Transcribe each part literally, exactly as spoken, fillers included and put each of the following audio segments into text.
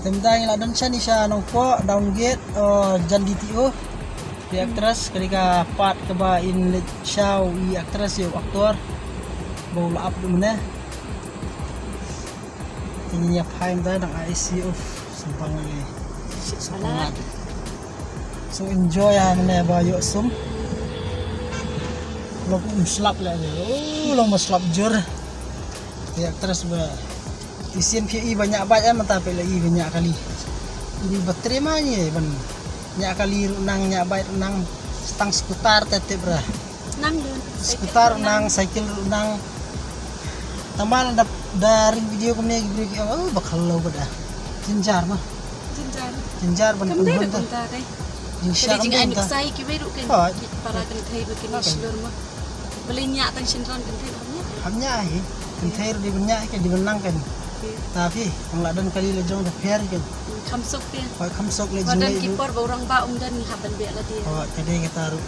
Te mynta ngi la don shane sha Nongpoh, Downgate, uh, jan D T O. Te actress, ka dei ka part kaba in leit sha u i actress ïa u actor ba u la ap mynne. Te ngi ïa phai mynta dang ai C off. Sngewbha ngi. So enjoy ha mynne ba ïoh sum. Long um slap leh. Oh, long ba slap jur. Te actress ba Te sien phi i ba ñiah bike, eh, mynta phi la i ba ñiah kali. Ini ba trei ma ngi ban ñiah kali ruh nang, ñiah bike ruh nang, tang scooter te tip ra. Nang dun. Scooter ruh nang, cycle ruh nang. Tang ba da, da ring video kumne ki briew ki ong, oh, ba khallo ba da. Jynjar ma. Jynjar. Jynjar ban pynhun ta. Jynjar ban pynhun ta. Jynjar ban pynhun ta. Para kynthei ba kin shlur ma. Balei ñiah tang shynrang kynthei ba hap ñiah? Hap ñiah hi. Kynthei ruh dei ban ñiah hi, ka dei ban nang kan. Ta phi, tang la don kali la jong da pher kan. Kham suk phi. Hooid, kham suk leh jingleh. Don ki por ba u rangbah um don ngi hap ban beh lade. Hooid, ka dei kata ruh.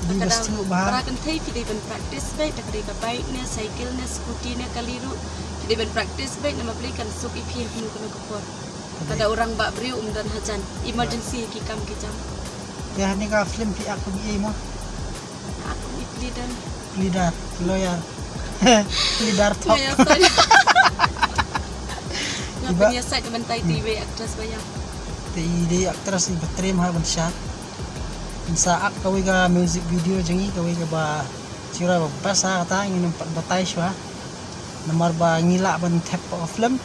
Dei ba sngewbha. Para kynthei phi dei ban practice beit, ta ka dei ka bike ne, cycle ne, scooty ne, kali ruh. Phi dei ban practice beit, namar balei kan suk ïa phi ha kano kano ka por. Lada u rangbah briew um don hajan, emergency ki kam ki jam. Te ha kane ka film phi act kum i ei mo? Act kum i pleader. Pleader, lawyer. Pleader thok. Nga pynïasait ban tai te iwei actress ba ïap. Te i dei actress iba trei ha ban sha. Ngi sa act kawei ka music video jong i, kawei kaba shisha ba best ha kata, ngin ym pat batai shuwa. Namar ba ngi lah ban thep ha film,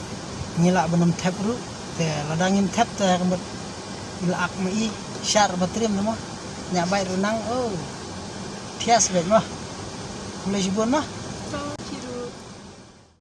ngi lah ban ym thep ruh. Te lada ngim thep te ka mut i la ak ma i, shar ba triem na mo. Ñiah bike ruh nang, oh. Thias beit mo. Khublei shibun mo.